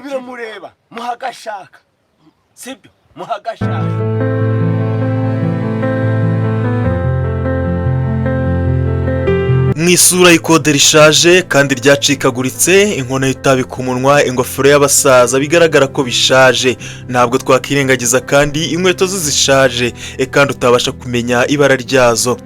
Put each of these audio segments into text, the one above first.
Biramureba, muha agashaka, sibyo? Muha agashaka. Mu isura y'ikode rishaje kandi ryacikaguritse, inkono y'itabi ku munwa, ingofero y'abasaza bigaragara ko bishaje. Ntabwo twakwirengagiza kandi inkweto ze zishaje kandi utabasha kumenya ibara ryazo.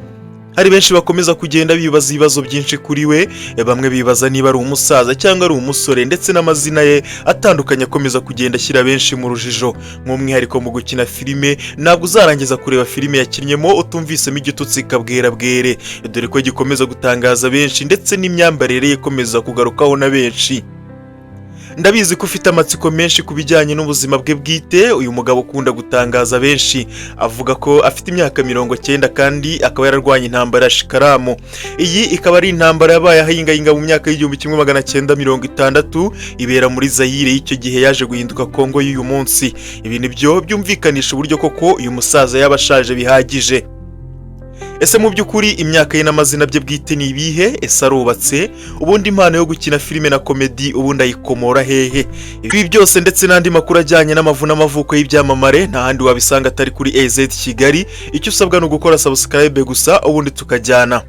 Hari benshi bakomeza kugenda bibaza ibibazo byinshi kuri we, bamwe bibaza niba ari umusaza cyangwa ari umusore, ndetse n'amazina ye atandukanye akomeza kugenda ashyira benshi mu rujijo. Nk'umwihariko mu gukina filime, ntabwo uzarangiza kureba filime yakinnyemo utumvisemo igitutsi kabwerabwere, dore ko gikomeza gutangaza benshi, ndetse n'imyambarire ye ikomeza kugarukaho na benshi. Ndabizi ko ufite amatsiko menshi ku bijyanye n'ubuzima bwe bwite. Uyu mugabo ukunda gutangaza benshi avuga ko afite imyaka 90 kandi akaba yararwanye intambara ya Shikaramu. Iyi ikaba ari intambara yabaye ahayingayinga mu myaka y'1960, ibera muri Zayire y'icyo gihe yaje guhinduka Kongo y'uyu munsi. Ibi nibyo byumvikanisha uburyo koko uyu musaza yaba ashaje bihagije. Ese mu by'ukuri imyaka ye n'amazina bye bwite ni ibihe? Ese arubatse? Ubundi impano yo gukina filime na komedi ubundi ayikomora hehe? Ibi byose ndetse n'andi makuru ajyanye n'amavu n'amavuko y'ibyamamare nta handi wabisanga atari kuri AZ Kigali. Icyo usabwa ni ugukora subscribe gusa, ubundi tukajyana.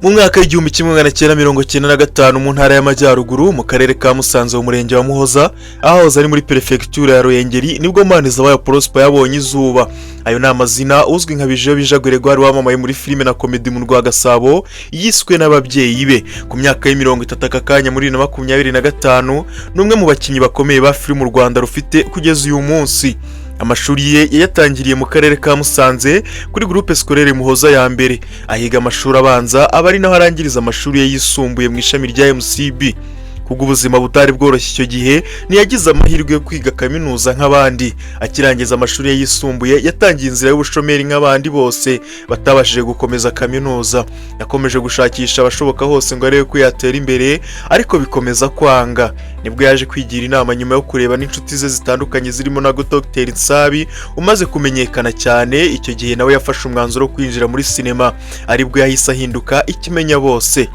Mu mwaka w'1995, mu ntara y'Amajyaruguru, mu karere ka Musanze, mu murenge wa Muhoza, ahahoze ari muri perefegitura ya Ruhengeri, nibwo Manizabayo Prosper yabonye izuba. Ayo ni amazina uzwi nka Bijiyobija Gregoire, wamamaye muri filime na komedi mu rwa Gasabo, yiswe n'ababyeyi be. Ku myaka ye 30 aka kanya muri 2025, ni umwe mu bakinnyi bakomeye ba filime u Rwanda rufite kugeza uyu munsi. Amashuri ye yayatangiriye mu karere ka Musanze kuri Groupe Scolaire Muhoza ya mbere, ahiga amashuri abanza, aba ari naho arangiriza amashuri ye yisumbuye mu ishami rya MCB. Kubwo ubuzima butari bworoshye icyo gihe, ntiyagize amahirwe yo kwiga kaminuza nk'abandi. Akirangiza amashuri ye yisumbuye, yatangiye inzira y'ubushomeri nk'abandi bose batabashije gukomeza kaminuza. Yakomeje gushakisha abashoboka hose ngo arebe ko yatera imbere, ariko bikomeza kwanga. Nibwo yaje kwigira inama nyuma yo kureba n'inshuti ze zitandukanye zirimo na Dr Nsabi umaze kumenyekana cyane icyo gihe. Nawe yafashe umwanzuro wo kwinjira muri sinema, aribwo yahise ahinduka ikimenya bose.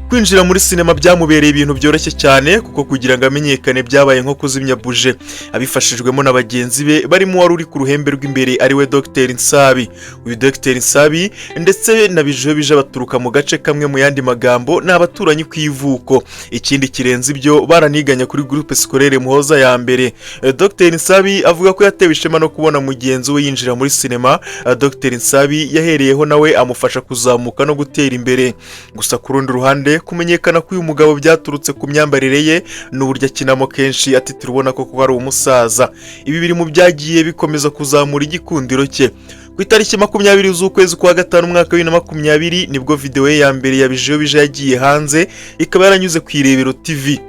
Kwinjira muri sinema byamubereye ibintu byoroshye cyane, kuko kugira ngo amenyekane byabaye nko kuzimya buje, abifashijwemo na bagenzi be barimo uwari uri ku ruhembe rw'imbere, ariwe Dr Nsabi. Uyu Dr Nsabi ndetse na Bijiyobija baturuka mu gace kamwe, mu yandi magambo ni abaturanyi ku ivuko. Ikindi kirenze ibyo, baraniganya kuri Groupe Scolaire Muhoza ya mbere. Dr Nsabi avuga ko yatewe ishema no kubona mugenzi we yinjira muri sinema. Dr Nsabi yahereyeho nawe amufasha kuzamuka no gutera imbere. Gusa ku rundi ruhande, kumenyekana k'uyu mugabo byaturutse ku myambarire ye n'uburyo akinamo kenshi ati turubona ko ari umusaza. Ibi biri mu byagiye bikomeza kuzamura igikundiro cye. Ku itariki 20 z'ukwezi kwa gatanu, umwaka wa 2020, nibwo videwo ye ya mbere ya Bijiyobija yagiye hanze, ikaba yaranyuze ku Irebero TV,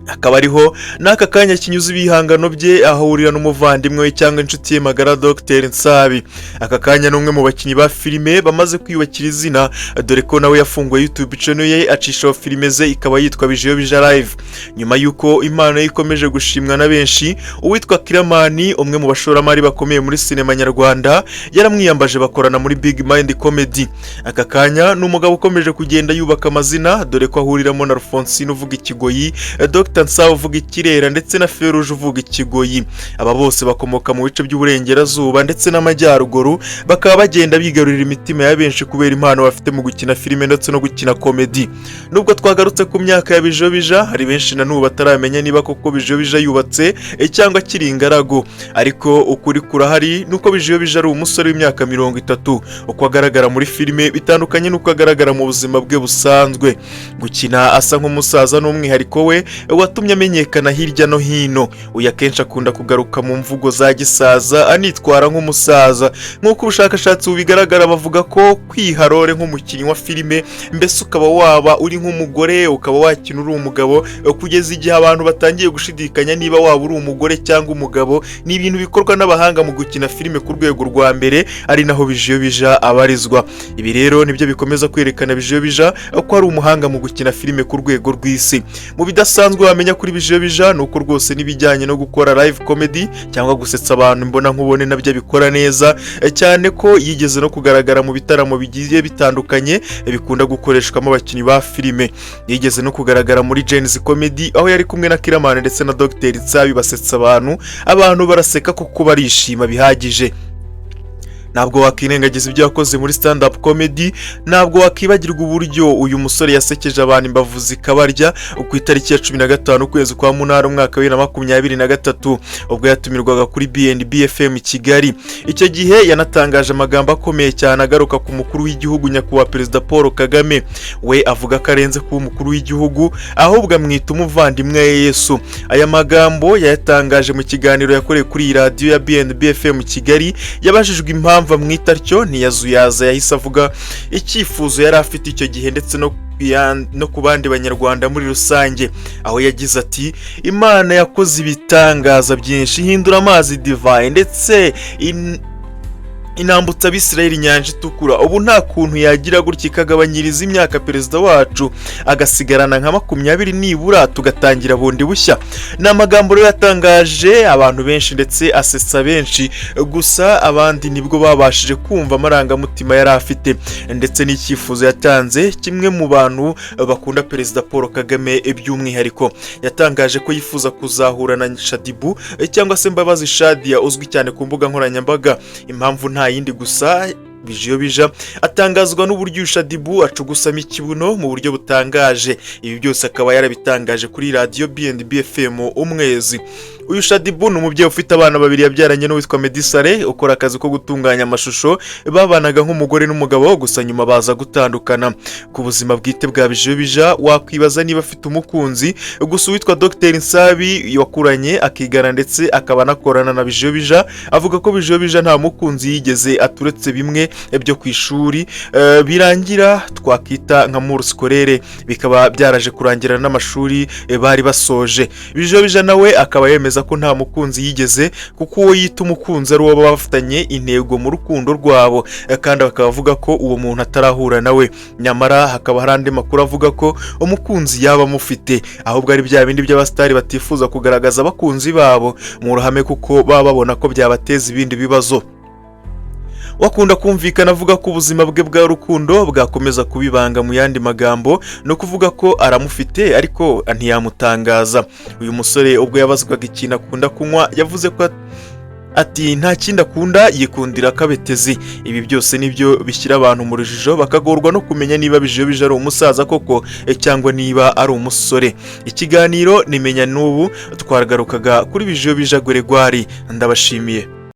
akaba ariho n'aka kanya kinyuze ibihangano bye, ahurira n'umuvandimwe we cyangwa inshuti ye magara Dr Nsabi. Aka kanya ni umwe mu bakinnyi ba filime bamaze kwiyubakira izina, dore ko nawe yafunguye YouTube channel ye acishaho filime ze, ikaba yitwa Bijiyobija Live. Nyuma y'uko impano ye ikomeje gushimwa na benshi, uwitwa Kiramani, umwe mu bashoramari bakomeye muri sinema nyarwanda, yaramwiyambaje bakorana muri Big Mind Comedy. Aka kanya ni umugabo ukomeje kugenda yubaka amazina, dore ko ahuriramo na Alphonsine uvuga ikigoyi, Dr Nsabi uvuga ikirera, ndetse na Feruje uvuga ikigoyi. Aba bose bakomoka mu bice by'uburengerazuba ndetse n'amajyaruguru, bakaba bagenda bigarurira imitima ya benshi kubera impano bafite mu gukina filime ndetse no gukina komedi. Nubwo twagarutse ku myaka ya Bijiyobija, hari benshi na n'ubu bataramenya niba koko Bijiyobija yubatse cyangwa akiri ingaragu, ariko ukuri kurahari nuko Bijiyobija ari umusore w'imyaka 30. Uko agaragara muri filime bitandukanye n'uko agaragara mu buzima bwe busanzwe. Gukina asa nk'umusaza n'umwihariko we watumye amenyekana hirya no hino. Uyu akenshi akunda kugaruka mu mvugo za gisaza, anitwara nk'umusaza. Nk'uko ubushakashatsi bubigaragara, bavuga ko kwiha role nk'umukinnyi wa filime, mbese ukaba waba uri nk'umugore, ukaba wakina uri umugabo, kugeza igihe abantu batangiye gushidikanya niba waba uri umugore cyangwa umugabo, ni ibintu bikorwa n'abahanga mu gukina filime ku rwego rwa mbere, ari naho Bijiyobija abarizwa. Ibi rero nibyo bikomeza kwerekana Bijiyobija ko ari umuhanga mu gukina filime ku rwego rw'isi. Mu bidasanzwe Ikidasanzwe wamenya kuri Bijiyobija ni uko rwose n'ibijyanye no gukora live comedy cyangwa gusetsa abantu imbona nkubone nabyo abikora neza, cyane ko yigeze no kugaragara mu bitaramo bigiye bitandukanye bikunda gukoreshwamo abakinnyi ba filime. Yigeze no kugaragara muri Gen-Z Comedy, aho yari kumwe na Killaman ndetse na Dr Nsabi, basetsa abantu, abantu baraseka kuko barishima bihagije. Ntabwo wakwirengagiza ibyo yakoze muri stand up comedy. Ntabwo wakibagirwa uburyo uyu musore yasekeje abantu imbavu zikabarya ku itariki ya 15 ukwezi kwa munani umwaka wa 2023, ubwo yatumirwaga kuri B&B FM i Kigali. Icyo gihe yanatangaje amagambo akomeye cyane agaruka ku mukuru w'igihugu, nyakubahwa Perezida Paul Kagame. We avuga ko arenze kuba umukuru w'igihugu, ahubwo amwita umuvandimwe wa Yesu. Aya magambo yayatangaje mu kiganiro yakoreye kuri iyi radiyo ya B&B FM Kigali. Yabajijwe impamvu amwita atyo, ntiyazuyaza, yahise avuga icyifuzo yari afite icyo gihe ndetse no ku bandi Banyarwanda muri rusange, aho yagize ati: "Imana yakoze ibitangaza byinshi, ihindura amazi divayi, ndetse inambutsa Abisirayeli inyanja Itukura. Ubu nta kuntu yagira gutya ikagabanyiriza imyaka perezida wacu, agasigarana nka 20 nibura, tugatangira bundi bushya?" Ni amagambo rero yatangaje abantu benshi ndetse asetsa benshi, gusa abandi nibwo babashije kumva amarangamutima yari afite ndetse n'icyifuzo yatanze. Kimwe mu bantu bakunda Perezida Paul Kagame by'umwihariko, yatangaje ko yifuza kuzahura na Shaddyboo cyangwa se Mbabazi Shadia uzwi cyane ku mbuga nkoranyambaga. Impamvu nta yindi, gusa Bijiyobija atangazwa n'uburyo Shaddyboo acugusamo ikibuno mu buryo butangaje. Ibi byose akaba yarabitangaje kuri radiyo B&B FM Umwezi. Uyu Shaddyboo ni umubyeyi ufite abana babiri yabyaranye n'uwitwa Meddy Saleh ukora akazi ko gutunganya amashusho. Babanaga nk'umugore n'umugabo, gusa nyuma baza gutandukana. Ku buzima bwite bwa Bijiyobija, wakwibaza niba afite umukunzi. Gusa uwitwa Dr Nsabi wakuranye, akigana ndetse akaba anakorana na Bijiyobija, avuga ko Bijiyobija nta mukunzi yigeze aturetse bimwe byo ku ishuri, birangira twakita nka amour scolaire, bikaba byaraje kurangira n'amashuri bari basoje. Bijiyobija nawe akaba yemeza ko nta mukunzi yigeze, kuko uwo yita umukunzi ari uwo baba bafitanye intego mu rukundo rwabo, kandi bakaba bavuga ko uwo muntu atarahura nawe. Nyamara hakaba hari andi makuru avuga ko umukunzi yaba amufite, ahubwo ari bya bindi by'abasitari batifuza kugaragaza abakunzi babo mu ruhame, kuko baba babona ko byabateza ibindi bibazo. Wakunda kumvikana avuga ko ubuzima bwe bwa rukundo bwakomeza kubibanga. Mu yandi magambo ni ukuvuga ko aramufite ariko ntiyamutangaza. Uyu musore ubwo yabazwaga ikintu akunda kunywa, yavuze ko ati nta kindi akunda, yikundira akabetezi. Ibi byose nibyo bishyira abantu mu rujijo, bakagorwa no kumenya niba Bijiyobija ari umusaza koko cyangwa niba ari umusore. Ikiganiro nimenya n'ubu twagarukaga kuri Bijiyobija Gregoire. Ndabashimiye.